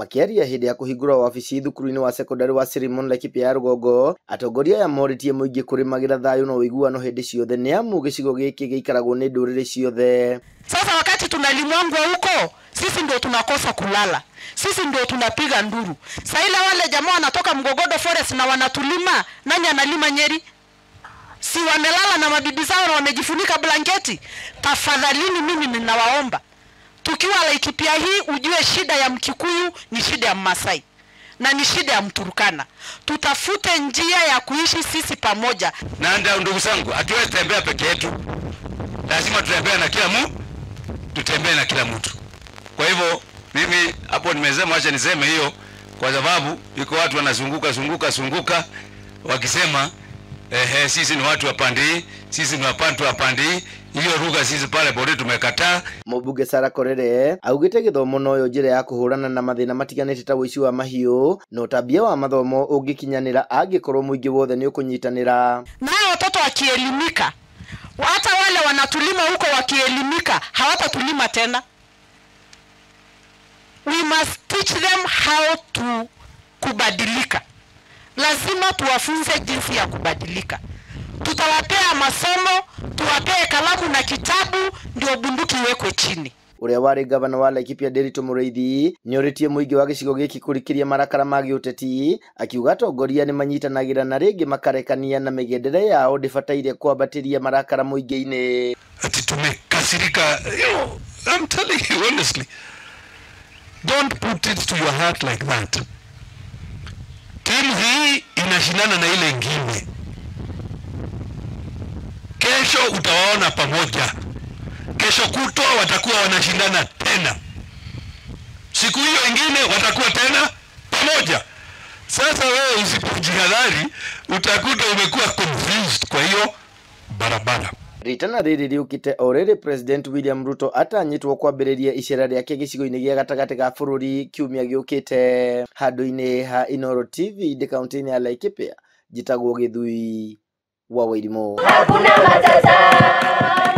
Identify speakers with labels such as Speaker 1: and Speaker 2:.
Speaker 1: Makiaria hindi ya kuhingura wabici thukuru-inĩ wa secondary wa Sirimon Laikipia ya rũgongo, atongoria aya morĩtie mũingĩ kũrĩmagĩra thayũ na ũiguano hĩndĩ ciothe nĩ amu gĩcigo gĩkĩ gĩikaragwo nĩ ndũrĩrĩ ciothe.
Speaker 2: Sasa wakati tunalimwangwa huko, sisi ndio tunakosa kulala, sisi ndio tunapiga nduru. Sasa ile wale jamaa wanatoka Mgogodo Forest na wanatulima, nani analima Nyeri? Si wamelala na mabibi zao na wamejifunika blanketi? Tafadhalini mimi ninawaomba, tukiwa Laikipia hii ujue shida ya Mkikuyu ni shida ya Mmasai na ni shida ya Mturukana. Tutafute njia ya kuishi sisi pamoja.
Speaker 3: Na ndio ndugu zangu, hatuwezi tembea peke yetu. Lazima tutembee na kila mtu, tutembee na kila mtu. Kwa hivyo mimi hapo nimesema, acha niseme hiyo kwa sababu iko watu wanazunguka zunguka zunguka wakisema sisi ni watu wa pande hii, sisi ni watu wa pande hii. Hiyo lugha sisi pale bodi tumekataa.
Speaker 1: Mũmbunge Sarah Korere augĩte gĩthomo noyo njĩra ya kũhũrana na mathĩna matiganĩte ta ũici wa mahiũ na ũtambia wa mathomo ũngĩkinyanĩra angĩkorwo mũingĩ wothe nĩ ũkũnyitanĩra.
Speaker 2: Nao watoto wakielimika, hata wale wanatulima huko wakielimika, hawatatulima tena. We must teach them how to kubadilika. Lazima tuwafunze jinsi ya kubadilika. Tutawapea masomo, tuwapee kalamu na kitabu, ndio bunduki iwekwe chini.
Speaker 1: Ũrĩa warĩ gavana wa Laikipia Ndiritu Mũrĩithi nĩorĩtie mũingĩ wa gĩcigo gĩkĩ kũrikĩria marakara ma gĩũteti, akiuga atongoria nĩmanyitanagĩra na rĩngĩ makarekania na mĩgendere yao ndĩbataire kwambatĩria marakara mũingĩ-inĩ.
Speaker 3: Ati tumekasirika. I'm telling you honestly, don't put it to your heart like that. Timu hii inashindana na ile ingine. Kesho utawaona pamoja. Kesho kutwa watakuwa wanashindana tena. Siku hiyo ingine watakuwa tena pamoja. Sasa wewe usipojihadhari utakuta umekuwa confused kwa hiyo barabara.
Speaker 1: Ritana rĩrĩ rĩũkĩte o rĩrĩ President William Ruto atanyĩtwo kwambĩrĩria icera rĩake gĩcigo-inĩ gĩa gatagatĩ ga bũrũri kiumia gĩũkĩte. Handũ-inĩ ha Inooro TV ndĩ kaunti-inĩ ya Laikipia, njĩtagwo Gĩthui wa Wairimu.
Speaker 4: Hakuna matata.